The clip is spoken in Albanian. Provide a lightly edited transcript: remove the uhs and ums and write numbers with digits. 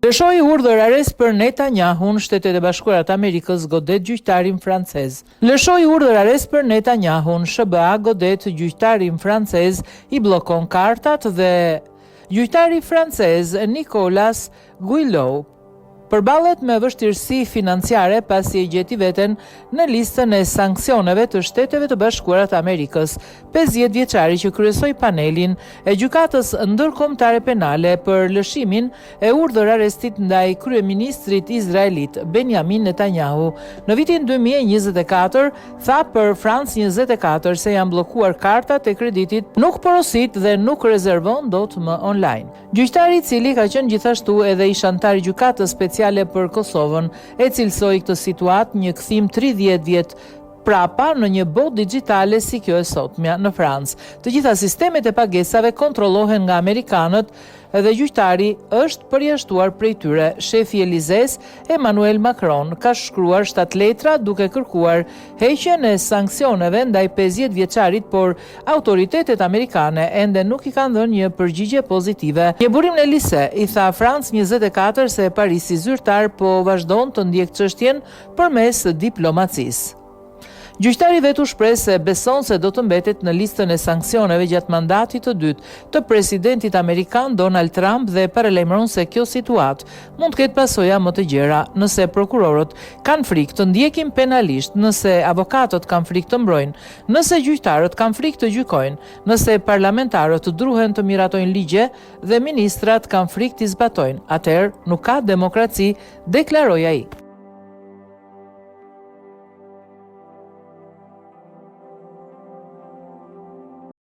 Lëshoi urdhër arrest për Netanyahun, Shtetet e Bashkuara të Amerikës godet gjyqtarin francez. Lëshoi urdhër arrest për Netanyahun, SHBA godet gjyqtarin francez, i bllokon kartat dhe gjyqtari francez Nicolas Guillou përballet me vështirësi financiare pasi e gjeti veten në listën e sanksioneve të Shteteve të Bashkuara të Amerikës. 50 vjeçari që kryesoi panelin e Gjykatës Ndërkombëtare Penale për lëshimin e urdhër arrestit ndaj kryeministrit izraelit Benjamin Netanyahu në vitin 2024 tha për France 24 se janë bllokuar kartat e kreditit, nuk porosit dhe nuk rezervon dot më online. Gjyqtari i cili ka qenë gjithashtu edhe ish anëtar i Gjykatës Speciale për Kosovën, e cilësoi këtë situatë një kthim 30 vjet prapa në një botë dixhitale si kjo e sotmja në Francë. Të gjitha sistemet e pagesave kontrollohen nga amerikanët dhe gjyqtari është përjashtuar prej tyre. Shefi i Elizes, Emmanuel Macron, ka shkruar 7 letra duke kërkuar heqjen e sanksioneve ndaj 50 vjeçarit, por autoritetet amerikane ende nuk i kanë dhënë një përgjigje pozitive. Një burim në Elise i tha France 24 se Parisi zyrtar po vazhdon të ndjekë çështjen përmes diplomacisë. Gjyqtari vetë u shpreh se beson se do të mbetet në listën e sanksioneve gjatë mandatit të dytë të presidentit amerikan Donald Trump dhe paralajmëron se kjo situatë mund të ketë pasoja më të gjera nëse prokurorët kanë frikë të ndjekin penalisht, nëse avokatët kanë frikë të mbrojnë, nëse gjyqtarët kanë frikë të gjykojnë, nëse parlamentarët druhen të miratojnë ligje dhe ministrat kanë frikë t'i zbatojnë, atëherë nuk ka demokraci, deklaroi ai.